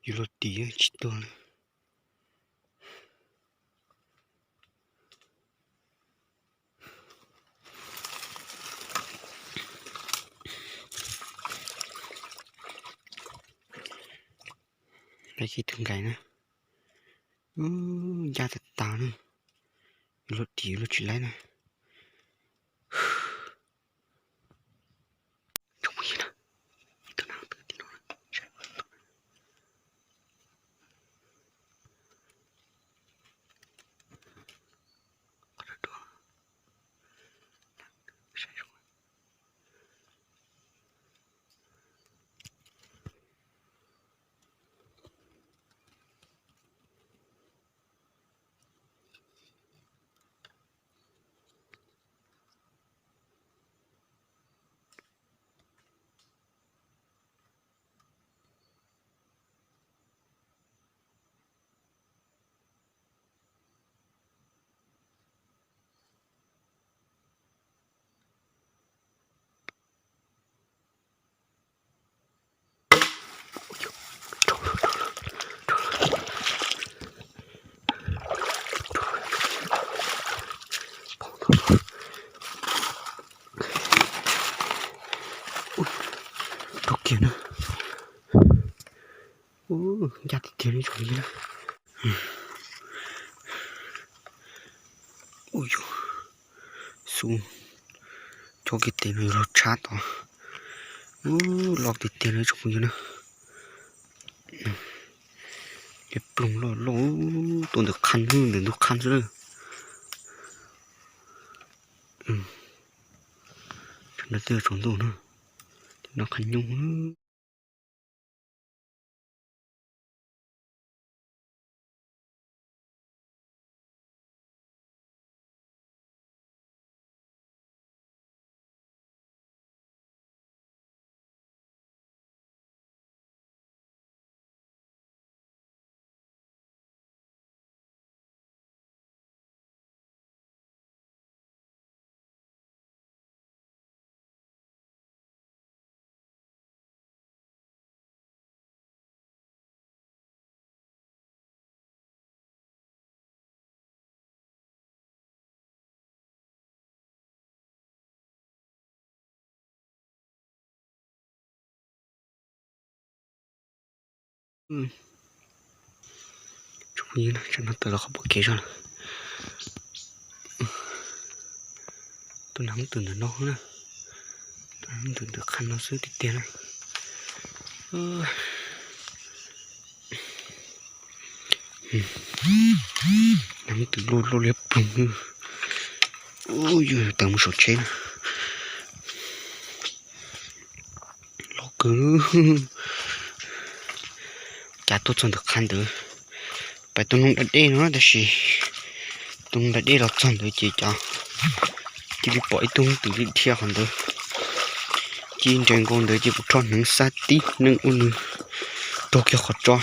Yuav luag ris tsis tuag li. Lawv ib tug nkais na, ncaj tag tag na, yuav luag ris yuav luag tsis laib na. Rau kiag na. Ncaj tiag tiag li tsoom phooj ywg na. Ua yus xu, cov kiag tes no yus los tshab tod. Loj tiag tiag li tsoom phooj ywg na. Ploog loj loj, tuaj ntawm qhab, ntawm ntug qhab xwb. Tsam no twb tsaus ntuj na, no qhab nyooj. Tsoom phooj ywg na, tsam no tawm los qhov pom kev zog lawm. Tuaj nag mus ntawm no na, tuaj nag mus ntawm qhab no xwb tiag tiag na. Nag mus ntawm loj loj liab ploog. Ub, yus tawm mus saum tsheb na. Loj kawg. Cas tuaj txog ntawm qhab ntawd, pais tuaj nug da dej no tab sis tuaj nug da dej los txog ntawd ces cas cia li pom ib tug twm li dhia qhov ntawd. Cia li nres nkaus ntawd ces kuv rho hneev xab tib neeg ua nws raug kiag qhov tso.